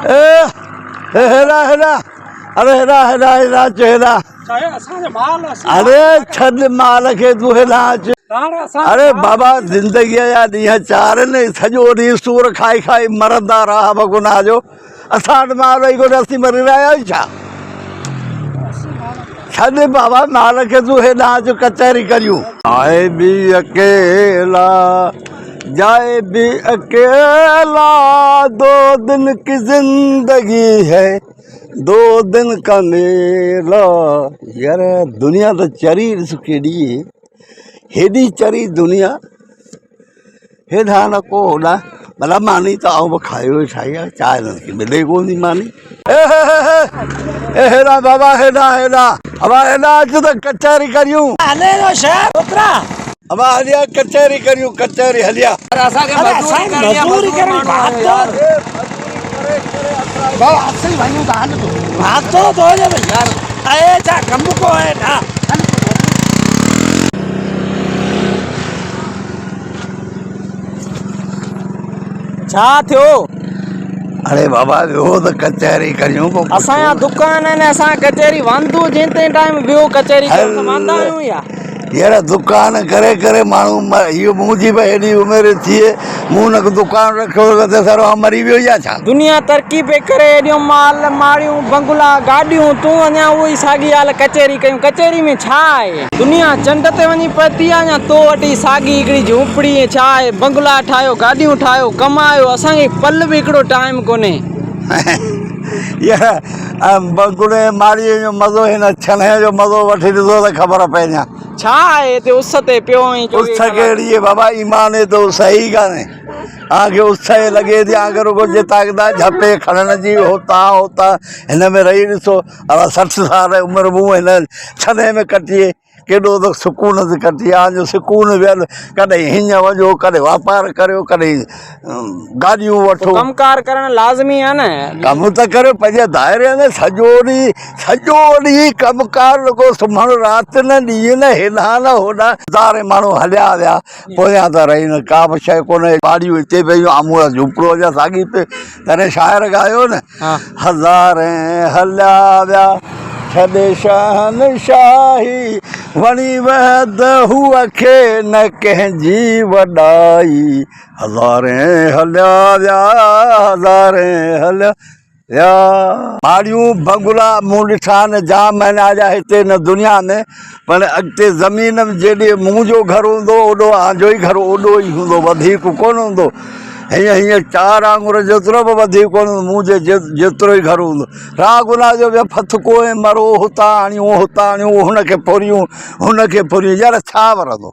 اي هيڏا هيڏا اڙي هيڏا هيڏا هيڏا اچ هيڏا اڙي ڇڏ مال کي تون هيڏا اچ اڙي بابا زندگيء جا ڏينهن چار آهن سڄو ڏينهن سور کائي کائي مرندا رها بگناهه جو اسان وٽ مال ئي ڪونهي اسين مري رهيا آهيون ڇا ڇڏ بابا مال کي تون هيڏانهن اچ ڪچهري ڪريون. آء به اڪيلا جائي به اڪيلا دو دن ڪي زندگي هي دو دن ڪا ميلا يار دنيا ته چري ڏس ڪيڏي هيڏي چري دنيا هيڏانهن نه ڪو هوڏانهن ڀلا ماني ته آئون به کائي ويٺا آهيان ڇا هنن کي ملي ڪونه ٿي ماني اي هيڏانهن بابا هيڏانهن هيڏانهن ابا هيڏانهن اچ ته ڪچهري ڪريون هلي رو شهر ڇوڪرا ابا هليا ڪچهري ڪريون ڪچهري هليا مزوري ڪرڻي ڀاڳ ٿو بابا اسين وڃون ٿا هل تو ڀاڳ ٿو ٿو يار اي ڇا ڪم ڪو آهي ٺا ڇا ٿيو؟ اڙي بابا ويهو ته ڪچهري ڪريون پوء اسان جا دڪان آهن اسان ڪچهري واندو جنهن تائين ٽائيم ويهو ڪچهري ڪريون اسان واندا آهيون يا يار دڪان ڪري ڪري ماڻهو اهو منهنجي به هيڏي عمر ٿئي مون هن دڪان رکيو ته سر آئون مري ويو يا ڇا؟ دنيا ترقي پئي ڪري ايڏيون مال ماڙيون بنگلا گاڏيون تون اڃا اهو ئي ساڳي حال ڪچهري ڪيون ڪچهري ۾ ڇا آهي؟ دنيا چنڊ تي وڃي پهتي آهي اڃا تو وٽ ئي ساڳي هڪڙي جهوپڙي ۽ ڇا آهي بنگلا ٺاهيو گاڏيون ٺاهيو ڪمايو اسان کي پل به هڪڙو ٽائيم ڪونهي. يار بنگلي ۽ ماڙيء جو مزو هن ڇنهي جو مزو وٺي ڏسو ته خبر پئي ڃا. ڇا آهي هتي اس تي پيو آهين چوويهه اس ڪلاڪ. ڪهڙي آهي بابا ايمان تي اس ئي ڪانهي. آن کي اس ئي لڳي ٿي آن کي رڳو جتان ڪٿان جهپي کڻڻ جي هتان هتان هن ۾ رهي ڏسو ادا 60 سال عمر مون هن ڇني ۾ ڪٽي ڪيڏو ته سڪون سان ڪٽي آن جو سڪون ويل ڪڏهن هيئن وڃو ڪڏهن واپار ڪريو ڪڏهن گاڏيون وٺو. ڪم ڪار ڪرڻ لازمي آهي نه. ڪم ته ڪريو پنهنجي دائري ۾ سڄو ڏينهن سڄو ڏينهن ڪم ڪار رڳو سمهڻ رات نه ڏينهن نه هيڏانهن نه هوڏانهن. هزارين ماڻهو هليا ويا پويان ته رهي نه ڪا به شيء ڪونهي پاڙيون هتي پيون آمهون جا جهوپڙو اڃا ساڳي پئي تڏهن شاعر ڳايو نه هزارين هليا ويا ڇڏي شهنشاهي وڻي وحده کي نه ڪنهن جي وڏائي هزارين هليا ويا هزارين هليا ويا. ماڙيون بنگلا مون ڏٺا آهن جام مهينا جا هتي هن دنيا ۾ پر اڳتي زمين ۾ جيڏي منهنجو گهر هوندو اوڏو آنجو ئي گهر اوڏو ئي هوندو وڌيڪ ڪونه هوندو هيئن هيئن چار آڱر جيترو به وڌيڪ ڪونه هوندو منهنجي جيترو ئي گهر هوندو راهه گناهه جو ويا ڦٿڪو ۽ مرو هتان آڻيون هتان آڻيون هن کي ڦريون هن کي ڦريون يار ڇا ورندو.